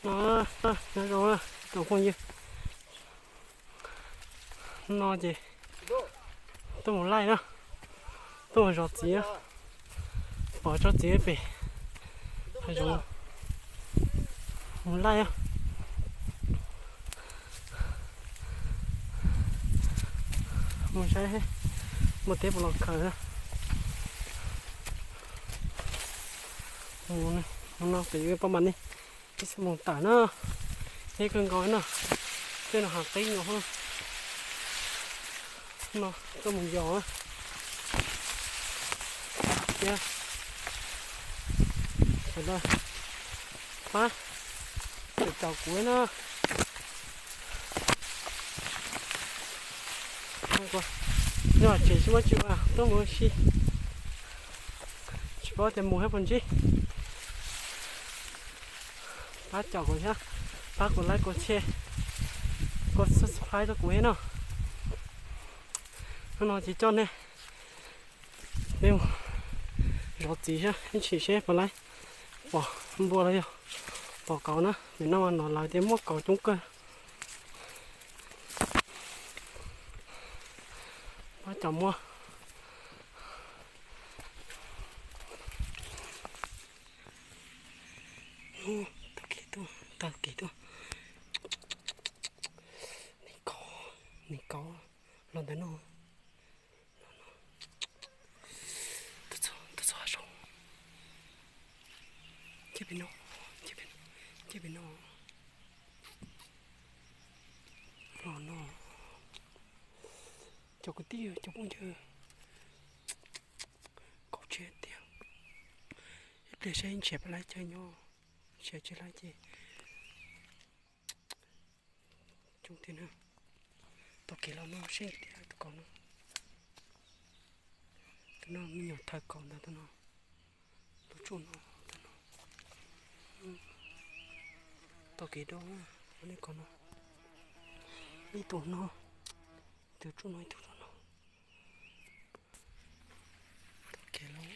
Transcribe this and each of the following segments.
No, nyob zoo na, tsoom phooj ywg. No ces tuaj mus laij na, tuaj mus zov txiv na, pom tsob txiv pem hav zoov, mus laij na. Mus saib muaj teb puas los khaws na. Mus no pem pab mas ne, ib xuab moos tawm na, teb kawg nkaus na, tej no hav qib no, no tuaj mus yos thiab. Sawv daws pab caum kuv na. Nyob tsev tsis muaj tsis ua, tuaj mus ua si, tsis paub tias mus thiab puas ntsib. Pab caum kuv thiab, pab kuv like, kuv share, kuv subscribe rau kuv thiab no. Hnub no ces coj nej, nej mus zov txiv thiab ib chim seb puas laib, pom npua los yog pom kauv na. Nim no mas no lawv tias muaj kauv coob kawg. Pab caum muaj. Taug kev tuaj, taug kev tuaj. Neeg kauv, neeg kauv los ntawm no. Tuaj txog hav zoov. Cia pem no, cia pem no, cia pem no. Los no. Cov kwv tij cov phooj ywg, kauv tshiab tiag. Ib pliag saib nrhiav pab laib caw nyob, nrhiav tsis laib ces coob tiag na. Taug kev los no seb tiag tus kauv no. Tus no me nyuam thawv kauv ntawd tus no. Tus tsuj no, tus no. Taug kev dau, ua li kauv no. Ib tug no, tus tsuj no, ib tug tsuj no. Taug kev los.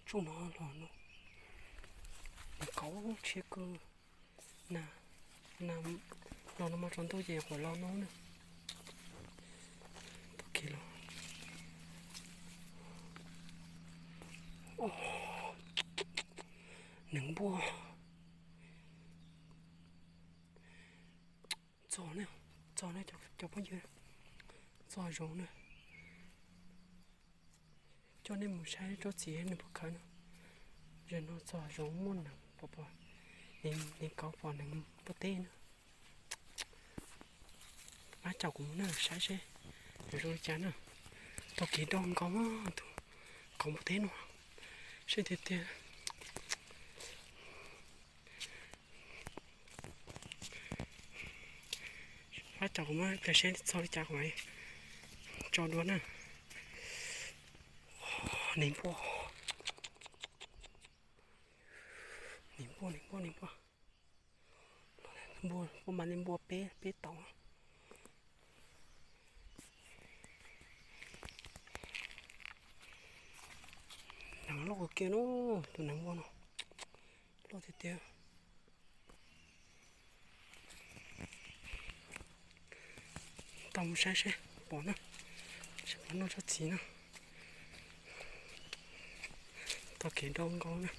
Tsuj no los no. Kauv tshiab kawg. Na, na, los no mas tsaus ntuj ces qhuav los no na. Taug kev los. Neeg npua. Txog na, txog na cov phooj ywg, txog zoov na. Coj nej mus saib tsob txiv nws puas khawv no. Zaum no txog zoov muaj neeg pom, neeg kauv pom neeg npua teb na. Pab caum kuv mus na saib seb zoo li cas na. Taug kev dau nkaus tus kauv npua teb no, saib tiag tiag. Pab caum kuv mus saib txog li cas kuv mam tso dua na. Neeg npua, neeg npua, neeg npua, npua, npua mas li npua peb, peb tau. Neeg loj kawg kiag no, tus neeg npua no loj tiag tiag. Tau mus saib seb pom na, seb pom noj tsob txiv na. Taug kev dau nkaus na.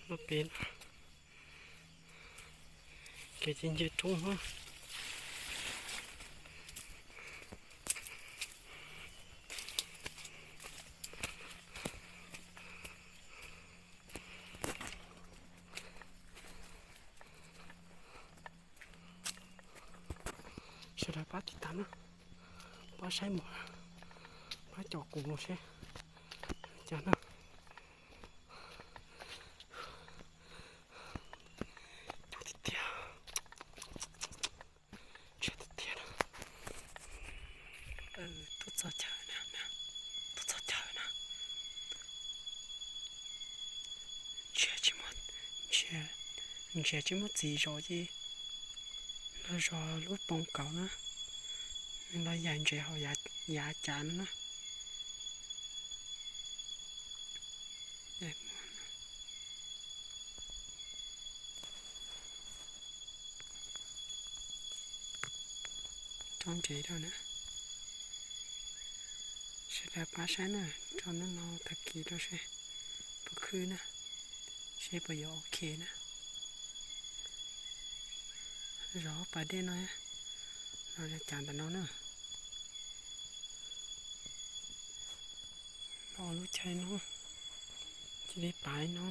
Noj peb na. Kev ces nce roob na. Sawv daws pab tiv tam na, pab saib mus, pab caum kuv mus seb cas na. Coob tiag tiag. Ntshiab tiag tiag na. Tuaj txog chaw na, tuaj txog chaw na. Ntshiab tsis muaj, ntshiab, ntshiab tsis muaj txiv zov ces los zov lub poov kauv na. Los yaim ntses hauv yav cav no na. Tso ntses rau na. Sawv daws pab saib na, tso hnub no tag kis rau seb puas khwb na, seb puas yuav ok na. Zov pas dej no, los cav ntawm no na. Los lub chaw no, cia li pav li no,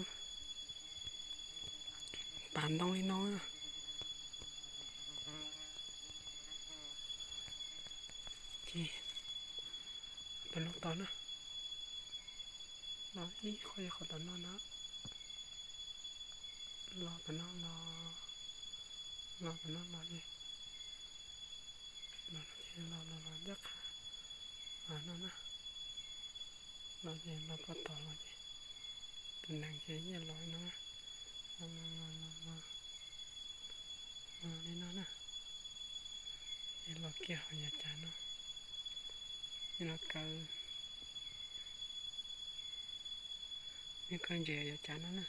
pav ntoo li no. Ces tus lub tod na, los ib qho yog qhov tom no na, los tom no los, los tom no los ces, los no ces los los los ncaj qha los no na, los ces los puag tom los ces tus nees ces yeej los li no na, los los los los los li no na, ces los kiag hauv yav cav no, ces los kaw, nws kaw ntses yav cav no na.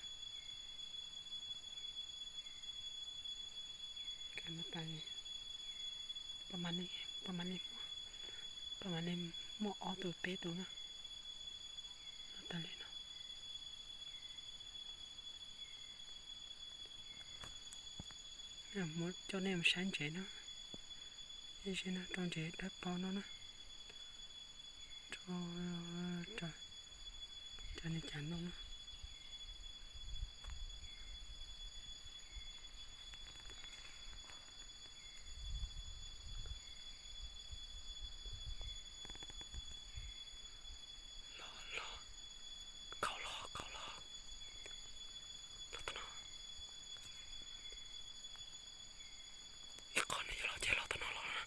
Kaw no tas, pab mam li muaj ob tug peb tug na, no tas li no. Muab coj nej mus saib ntses na, ib zig no rau ntses dawb paug no na, rau, rau li cas no na. Los los, kauv los, kauv los, los tom no. Ib qho no yuav los ces los tom no los na.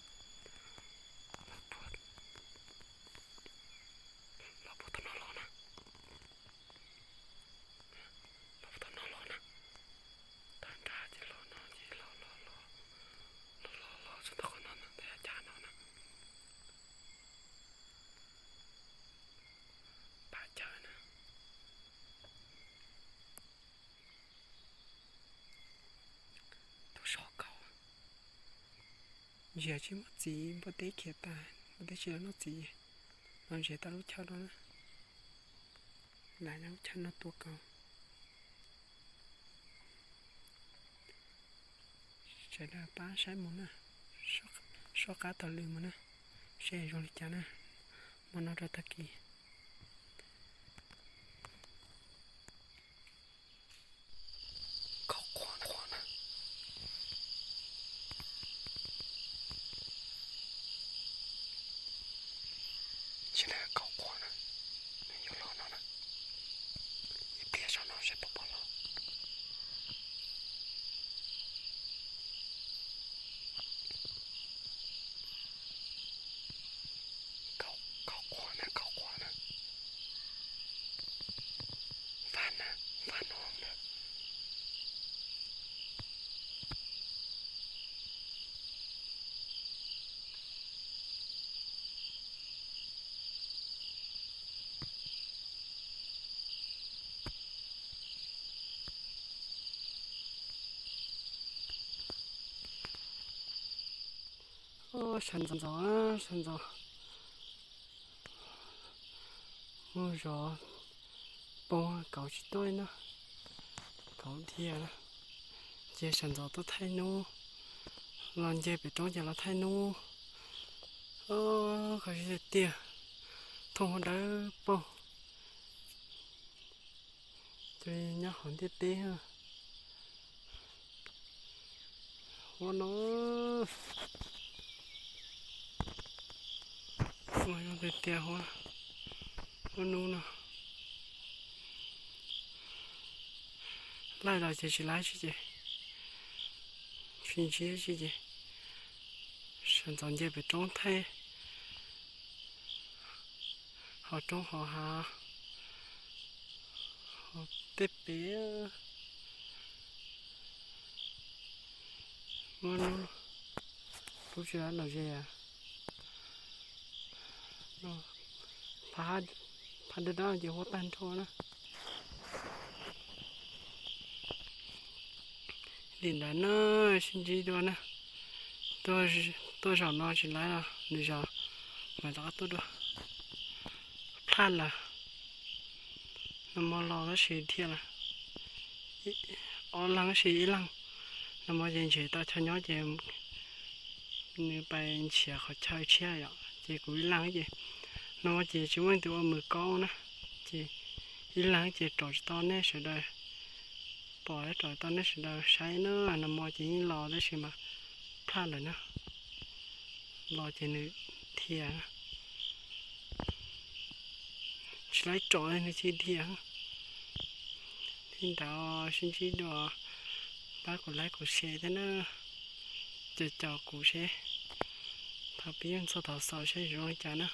Los puag, los puag tom no los na. Los puag tom no los na. Tag nrho ces los no ces los los los, los los los txog tom qhov no ntag, yav cav no na. Pab caw na. Tus sov kauv. Ntsia tsis muaj txiv, npua teb khiav tas, npua teb tsis los noj txiv, los ntsia tau lub chaw no na. Lam nyob lub chaw no tua kauv. Sawv daws pab saib mus na, soj qab taug lw mus na, seb zoo li cas na, hmo no rau tag kis. Kauv qhuav qhuav na. Tsis na, kauv qhuav na. Nws yuav los no na. Ib pliag saum no seb puas pom los. Kauv, kauv qhuav na, kauv qhuav na. Vaj na, vaj no na. Sawv ntxov, sawv ntxov. Mus zov poob kauv tsis tuaj li na. Kauv dhia na. Ces sawv ntxov tuaj thaij hnub. Los nce pem roob ces los thaij hnub. Kho siab tiag tiag. Thooj hauv dawb paug. Ces nyob hauv ntiaj teb. Huab no, huab zoo tiag tiag, huab, huab nub no. Laij los ces tsis laij tsis ces, tsis ntsib tsis ces, sawv ntxov nce pem roob thaij. Hauv roob hauv hav, hauv tej pem. Muaj lub, lub tsis lom zem. Phav, phav dawb dawb ces huab tag nrho na. Li ntawd na, sib ntsib dua na. Tuaj zaum no tsis laib los lwm zaum mam rov qab tuaj dua. Plaj lawm. Nag hmo los tab sis dhia lawm. Ob leeg tab sis ib leeg. Nag hmo ces ntshe tau chaw nyob ces nws pais nrhiav qhov chaw tshiab yom, ces kuv ib leeg ces, nag hmo ces tsis muaj leej twg ua mws koob na, ces ib leeg ces rov tsis tau nej sawv daws pom, rov tau nej sawv daws saib na. Nag hmo ces yeej los tab sis mas plaj lawm na. Los ces nws dhia, tsis laib rov nws thiaj dhia. Li ntawd sib ntsib dua, pab kuv like kuv share thiab na, caum caum kuv seb thaum pib yeej txog thaum xaus seb zoo li cas na.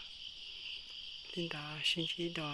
Li ntawd sib ntsib dua.